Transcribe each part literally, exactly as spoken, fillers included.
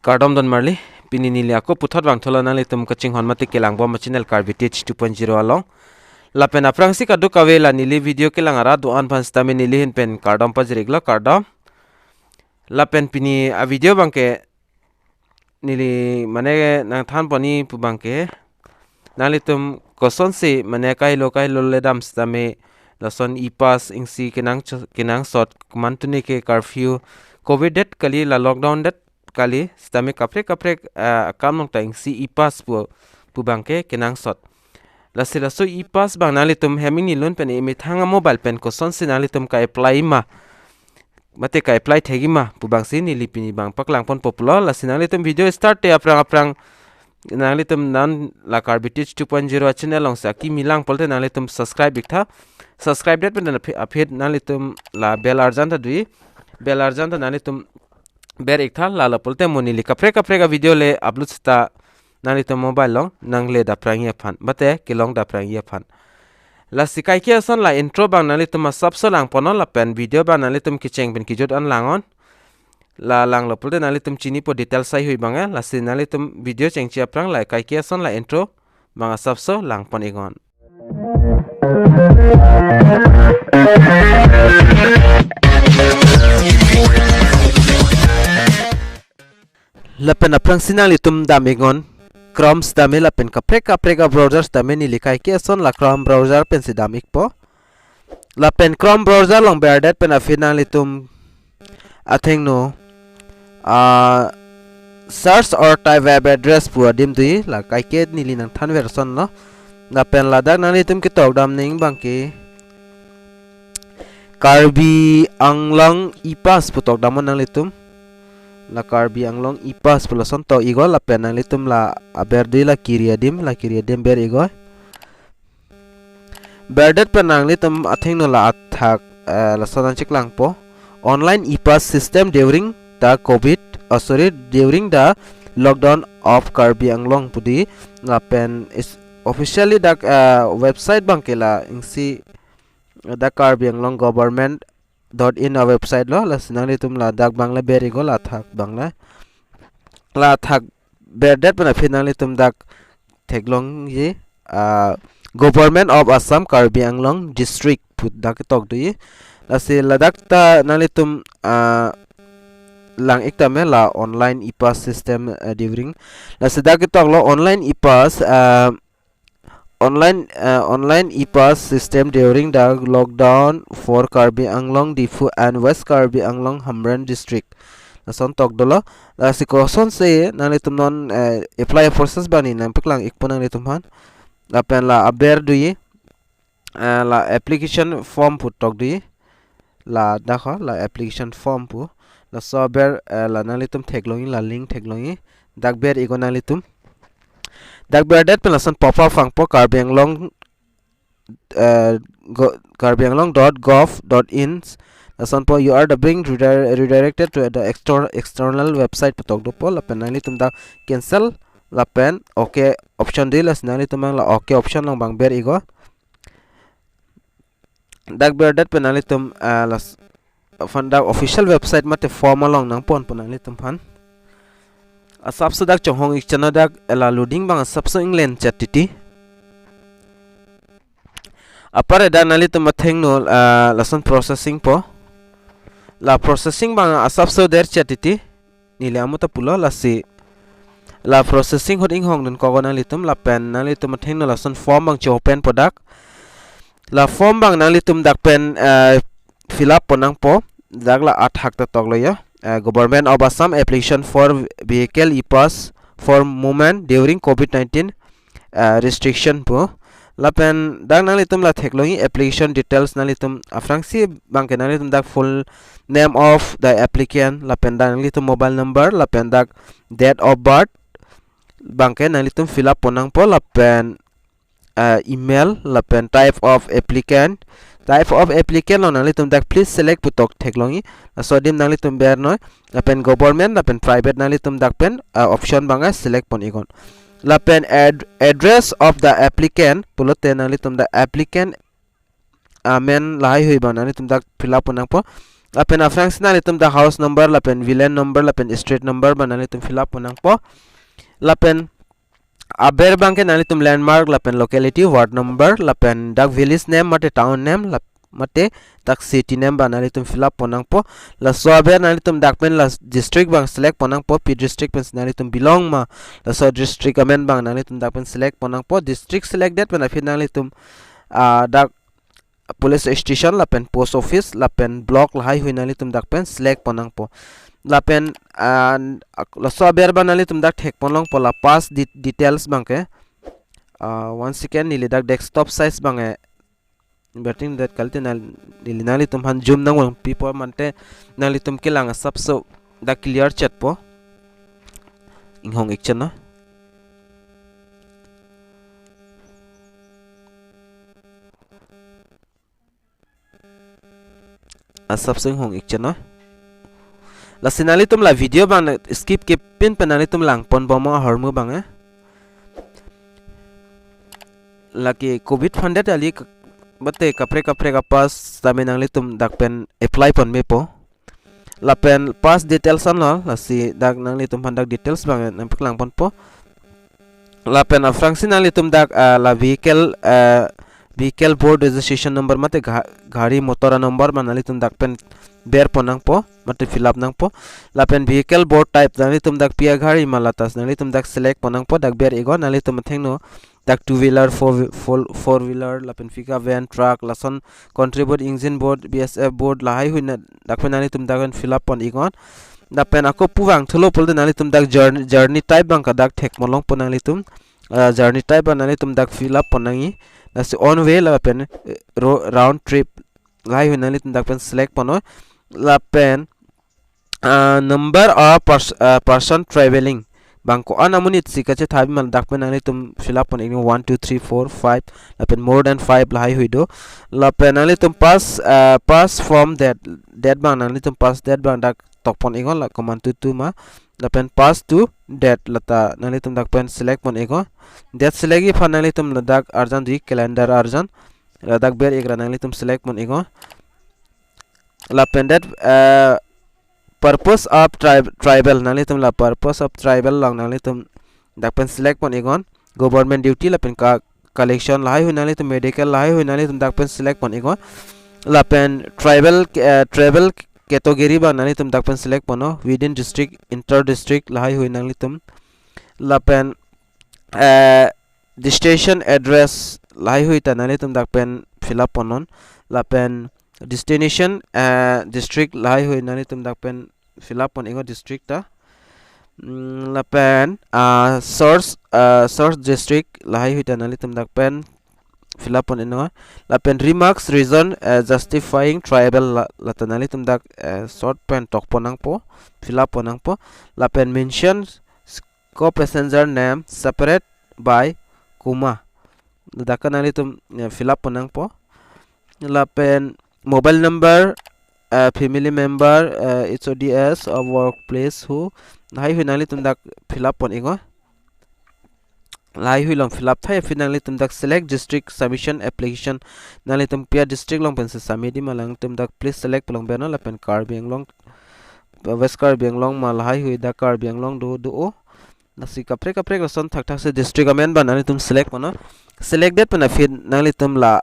Kardom don marli, pini neli ako puthot vangthulo nanglitum kachinghon mate kelangbom a-channel Karbi Teach two point zero along. Lapen aphrangsi kadokave la neli video kelang arat do-an aphan sitame neli ahin pen kardom pajir-iklo, kardom. Lapen pini a-video abangke neli mane nangthan ponji pu abangke, nanglitum kosonsi mane kahelo kahelo le dam sitame lason e-pass isi kenang cho-, kenangsot, komantu ni ke curfew, covid det kali, la lockdown det kali, sitame kaprek kaprek, ah, akam along ta isi e-pass pu, pu abangke kenangsot. Lasi laso e-pass abang nanglitum hem ingnilun pen emethang a-mobile pen kosonsi nanglitum ka-apply ma mate ka-apply thekji ma pu abangsi neli pini abang paklang ponpo pulo. Lasi nanglitum video start te aphrang aphrang nanglitum non la Karbi Teach two point zero a-channel alongsi akimi lang pulote nanglitum subscribe-iktha. Subscribe det pen aphi-, aphi nanglitum la bell arjan ta doji. Bell arjan ta nanglitum ber-iktha, lalo pulote mo neli kaprek kaprek a-video le upload sita nanglitum mobile along nangle daprangji aphan mate kelong daprangji aphan. Lasi kaike ason la intro abang nanglitum asapso lang ponnon lapen video abang nanglitum kecheng pen kejut an langnon. La langlo pulote nanglitum chinipo details haihui abang, eh. Lasi nanglitum video chengji aphrang la kaike ason la intro abang asapso lang pon-iknon. Lapen aphrangsi nanglitum dam-iknon, Chrome si dam-ik lapen kaprek kaprek a-browser si dam-ik, neli kaike ason la Chrome browser pensi dam-ikpo. Lapen Chrome browser along berdet pen aphi nanglitum athengno, ah, search or type web address pu adim doji, la kaike neli nangthanver asonlo. Lapen ladak nanglitum ketok dam ning abangke Karbi Anglong e-pass pu tok damnon nanglitum. La Karbi Anglong e-pass pu lason tok-iknon lapen nanglitum la aber doji, la kiri adim, la kiri adim ber-iknon. Berdet pen nanglitum athengno la athak, eh, lason nangcheklangpo. Online e-pass system during the covid, oh, sorry, during the lockdown of Karbi Anglong pu doji. Lapen is officially dak, eh, website abangke la isi dak Karbi Anglong government dot in a-website lo. Lasi nanglitum ladak abang le ber-iknon, la athak abang le. La athak berdet pen aphi nanglitum dak theklongji, ah, Government of Assam Karbi Anglong District pu dak ketok doji. Lasi ladak ta nanglitum, ah, lang-ik tame la online e-pass system, ah, during. Lasi dak ketoklo online e-pass, ah, online, ah, online e-pass system during the lockdown for Karbi Anglong, Diphu and West Karbi Anglong Hamren District. Lason tok dolo. Lasi kosonsi nanglitum non, eh, apply process abang neli nangpaklang-ikpo nanglitum aphan. Lapen la aber doji, eh, la application form pu tok doji. Ladak ho, la application form pu. Laso aber, eh, la nanglitum theklongji, la link theklongji. Dak ber-iknon nanglitum. Dak berdet pen lason pop-up vangpo Karbi Anglong, eh, go-, Karbi Anglong dot gov dot in. Lasonpo, "You are the being redire-, redirected to the exter-, external website" pu tok dopo, lapen nanglitum dak cancel lapen okay option doji, lasi nanglitum abang la okay option along abang ber-iknon. Dak berdet pen nanglitum, ah, las-, aphan dak official website mate form along nangponpo nanglitum aphan. Asapso dak chonghong-ik chana dak la loading abang asapso inglen chat titi. Apar dak nanglitum athengno, ah, lason processing po. La processing abang asapso der chat titi. Neli amo ta pulo, lasi la processing ahut inghongdun kok nanglitum, lapen nanglitum athengno lason form abang cho-open po dak. La form abang nanglitum dak pen, eh, fill up pon nangpo. Dak la athak ta toklo ya. Eh, Government of Assam application for vehicle e-pass for movement during covid nineteen, eh, restriction pu. Lapen dak nanglitum la theklongji application details, nanglitum aphrangsi abangke nanglitum dak full name of the applicant, lapen dak nanglitum mobile number, lapen dak date of birth abangke nanglitum fill up pon nangpo, lapen, eh, email, lapen type of applicant. Type of applicant along nanglitum dak please select pu tok theklongji. Laso adim nanglitum bernoi. Lapen government, lapen private nanglitum dak pen, eh, option abang, eh, select pon-iknon. Lapen ad-, address of the applicant pulote nanglitum dak applicant amen lahaihui abang nanglitum dak fill up pon nangpo. Lapen aphrangsi nanglitum dak house number lapen villan number lapen street number abang nanglitum fill up pon nangpo. Lapen aber abangke nanglitum landmark lapen locality, ward number lapen dak village name mate town name lap mate dak city name abang nanglitum fill up pon nangpo. Laso aber nanglitum dak pen la district abang select pon nangpo, pi district pen nanglitum belong ma, laso district amen abang nanglitum dak pen select pon nangpo. District select det pen aphi nanglitum, ah, dak police station lapen post office lapen block lahai hui nanglitum dak pen select pon nangpo. Lapen, ah, laso aber abang nanglitum dak thek pon longpo la pass de- details abangke. Ah, one second, neli dak desktop size abangke inverting that kalite nang neli nanglitum aphan zoom nangvangpipo mate nanglitum kelang asapso dak clear chetpo. Inghong ik cheno. Asapso inghong ik cheno. Lasi nanglitum la video abang skip kepin pen nanglitum lang pon bom ahormu abang, eh. Lake covid aphan det kali k- mate kaprek kaprek apass tame nanglitum dak pen apply pon mepo. Lapen pass details anlo, lasi dak nanglitum aphan dak details abang nangpaklang ponpo. Lapen aphrangsi nanglitum dak, ah, la vehicle, ah, vehicle board registration number mate ga- gari motor a number abang nanglitum dak pen ber pon nangpo mate fill up nangpo. Lapen vehicle board type nanglitum dak pi agari ma, la tas nanglitum dak select pon nangpo, dak ber iknon. Nanglitum athengno dak two wheeler, four whe- four, four wheeler lapen pickup van, truck, lason country board, engine board, B S F board lahai hui na dak pen nanglitum dak pen fill up pon iknon. Lapen ako pu vangthulo pulote nanglitum dak journey, journey type abangke dak thek pon longpo nanglitum. Ah, journey type abang nanglitum dak fill up pon nangji. Lasi one way lapen, eh, ro- round trip lahai hui nanglitum dak pen select ponnon. Lapen, ah, number of pers- ah, person traveling abang ko-an amonit si kachethabi ma, dak pen nanglitum fill up pon iknon, one, two, three, four, five lapen more than five lahai hui do. Lapen nanglitum pass, ah, pass from date, date abang nanglitum pass date abang dak tok pon iknon, la komantu tu ma. Lapen pass to date lata nanglitum dak pen select pon iknon. Date select ji aphan nanglitum ladak arjan di, calendar arjan, ladak ber ik ra nanglitum select pon iknon. Lapen that, eh, purpose of tri- travel, nanglitum la purpose of travel along nanglitum dak pen select pon iknon. Government duty lapen ka collection lahai hui nanglitum, medical lahai hui nanglitum dak pen select pon iknon. Lapen travel, eh, travel category abang nanglitum dak pen select ponnon, within district, inter district lahai hui nanglitum. Lapen, eh, destination address lahai hui ta nanglitum dak pen fill up ponnon. Lapen destination, eh, district lahai hui nanglitum dak pen fill up pon iknon, district ta. Mm, lapen, ah, source, ah, source district lahai hui ta nanglitum dak pen fill up pon iknon. Lapen remarks, reason, eh, justifying travel la- lata nanglitum dak, eh, short pen tok pon nangpo, fill up pon nangpo. Lapen mention co-passenger name separate by comma, dak ke nanglitum, eh, fill up pon nangpo. Lapen mobile number, eh, family member, eh, H O D S, or workplace who, lahai hui nanglitum dak fill up pon iknon. Lahai hui along fill up thai aphi nanglitum dak select district submission application, nanglitum pi a district along pensi submit ji ma, nanglitum dak please select pu along bernon. Lapen Karbi Anglong, West Karbi Anglong ma, lahai hui dak Karbi Anglong do do o. Lasi kaprek kaprek lason thakthak si district amen abang nanglitum select ponnon. Select det pen aphi nanglitum la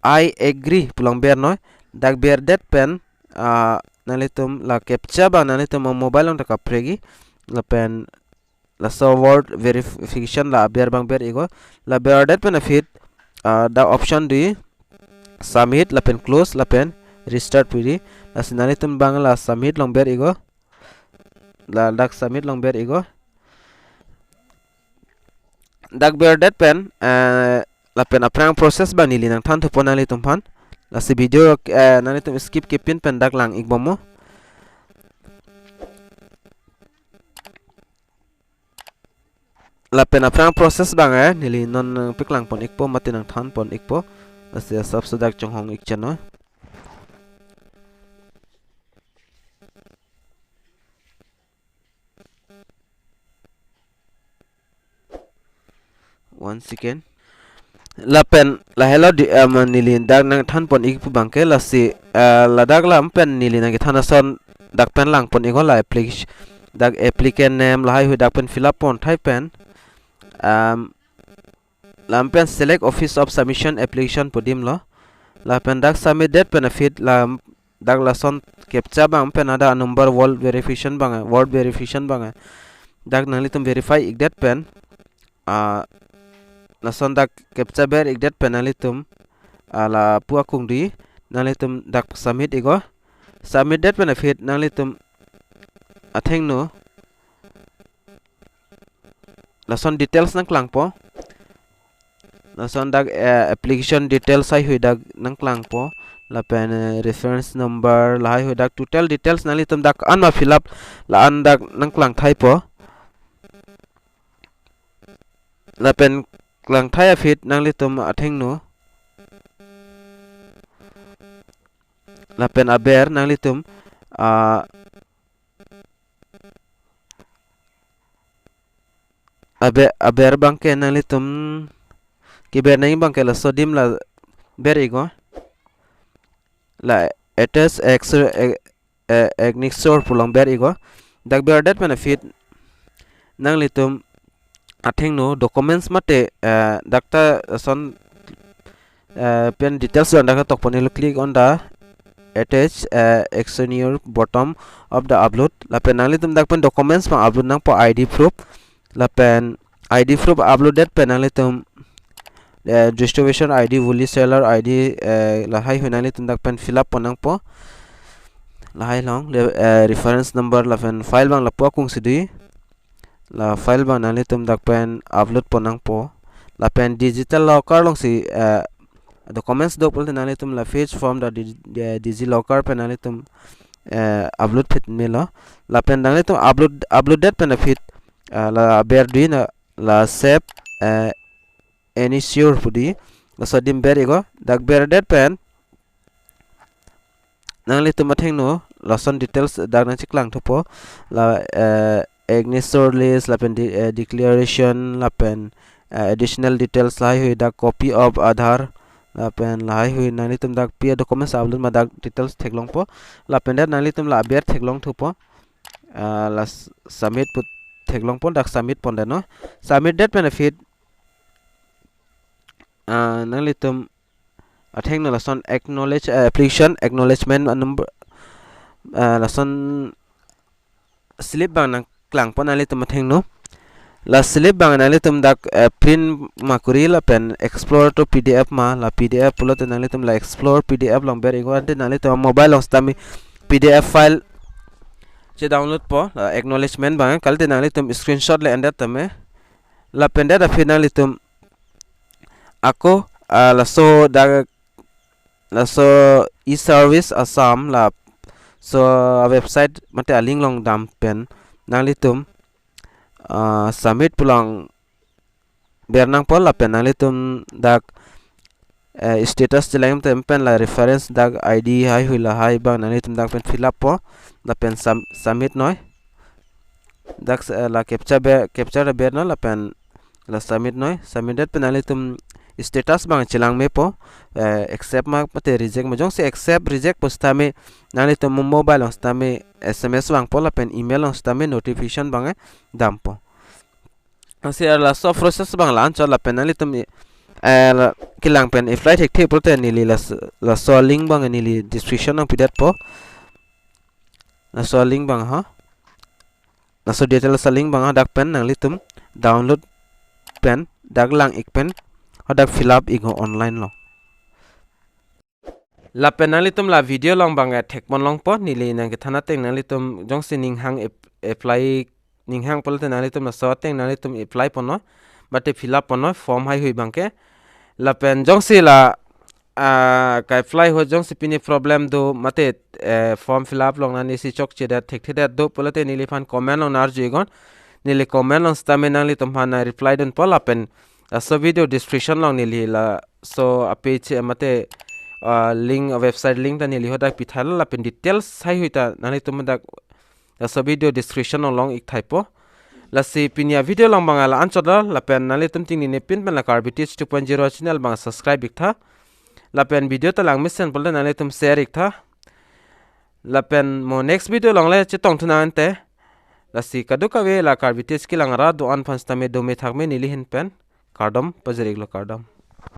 I agree pu along bernon. Dak ber det pen, ah, nanglitum la captcha abang nanglitum mobile along ta kaprek ji. Lapen laso word verification la aber abang ber iknon. La ber det pen aphi, ah, dak option do ji, submit lapen close lapen restart pu ji. Lasi nanglitum abang la submit along ber iknon. Ladak submit along ber iknon. Dak ber det pen, eh, lapen aphrang process abang neli nangthan thupo nanglitum aphan. Lasi video, eh, nanglitum skip kepin pen dak lang ik bomnon. Lapen aphrang process abang, eh, neli non nangpaklang pon ikpo mate nangthan pon ikpo. Lasi asapso dak chonghong ik cheno. One second. Lapen lahelo di, em, neli dak nangthanpon ik pu abangke lasi, eh, ladak lam pen neli nangkethan ason dak pen langpon iknon la application, dak applicant name lahai hui dak pen fill up pon thai pen, em, lam pen select office of submission application pu adim lo. Lapen dak submit det pen aphi lam dak lason captcha abang pen ada number word verification abang, word verification abang. Dak nanglitum verify ik det pen, ah, lason dak captcha ber ik det pen nanglitum, ah, lapu akung di nanglitum dak submit iknon. Submit det pen aphi nanglitum athengno lason details nangklangpo. Lason dak, eh, application details hai hui dak nangklangpo. Lapen, eh, reference number lahai hui dak total details nanglitum dak an ma fill up la-an dak nangklang thaipo. Lapen klang thai aphi nanglitum athengno lapen aber nanglitum, ah, aber, aber abangke nanglitum keber nangji abangke laso adim la ber iknon. La attach ex-, e-, eh, egnixor pu along ber iknon. Dak ber det pen aphi nanglitum athengno documents mate, eh, dak ta ason, eh, pen details do, dak ta tokpon iklo, click on the attach, eh, egnixor bottom of the upload. Lapen nanglitum dak pen documents abang upload nangpo, I D proof. Lapen I D proof upload det pen nanglitum, eh, distribution I D, wholesale I D, eh, lahai hui nanglitum dak pen fill up pon nangpo. Lahai along le, eh, reference number lapen file abang lapu akung si di. La file abang nanglitum dak pen upload pon nangpo. Lapen digital locker along si, eh, documents do pulote nanglitum la fetch from the di-, di-, DigiLocker pen nanglitum, eh, upload phit melo. Lapen nanglitum upload, upload det pen aphi, eh, la ber di na la save, eh, egnixor pu di. Laso adim ber iknon. Dak ber det pen nanglitum athengno lason details dak nangcheklang thupo. La, eh, egnixor list lapen di-, eh, declaration lapen, eh, additional details lahai hui dak copy of Aadhaar lapen lahai hui nanglitum dak pi documents upload ma dak details theklongpo. Lapen dak nanglitum la aber theklong thupo. Ah, la s-, submit pu theklongpo, dak submit pon det non. Submit det pen aphi, ah, nanglitum athengno lason acknowledge, eh, application acknowledgement number, eh, lason slip abang nangklangpo nanglitum athengno. La slip abang nanglitum dak, eh, print ma kuri lapen explore to P D F ma, la P D F pulote nanglitum la explore P D F along ber iknon, ante nanglitum mobile along sitame P D F file che download po, la acknowledgement abang, kalite nanglitum screenshot le en det tame. Lapen det aphi nanglitum ako, ah, laso dak laso e-service Assam laso website mate a-link along dam pen nanglitum, ah, submit pu along ber nangpo lapen nanglitum dak, eh, status chelang tem pen la reference dak I D hai hui lahai abang nanglitum dak pen fill up po lapen sum-, submit noi. Dak, eh, la captcha be, captcha ber non lapen la submit noi. Submit det pen nanglitum status abang chelang mepo, eh, accept ma mate reject ma. Jongsi accept reject pu sitame nanglitum mobile along sitame S M S vangpo lapen email along sitame notification abang, eh, dampo. Ansi laso process abang la-anchot lapen nanglitum, eh, la kelang pen apply thekthe pulote neli las-, laso link abang neli description nangpidetpo. Laso link abang ha. Laso details a-link abang hadak pen nanglitum download pen dak lang ik pen hadak fill up iknon online along. Lapen nanglitum la video along abang, eh, thekpon longpo, neli nangkethan ateng nanglitum jongsi ning hang ap-, apply ning hang pulote nanglitum laso ateng nanglitum apply pon non, mate fill up pon non form hai hui abangke. Lapen jongsi la, ah, ka-apply ahut jongsi pini problem do mate, eh, form fill up along nangsi chokchedet thekthedet do pulote neliphan comment along nang-arju iknon. Neli comment along sitame nanglitumphan nang-reply dunpo lapen laso video description along neli laso a-page, eh, mate, ah, link, website link ta neli hadak pithailo lapen details hai hui ta nanglitum hadak laso video description along long ik thaipo. Lasi pini a-video along abang la-anchot lo, lapen nanglitum tingni nepin pen la Karbi Teach two point zero channel abang subscribe iktha. Lapen video ta langmesen pulote nanglitum share iktha. Lapen mo next video along le chetongthu nang ante. Lasi kadokave la Karbi Teach kelang arat do-an aphan sitame dome thakme neli ahin pen kardom pajir-iklo, kardom.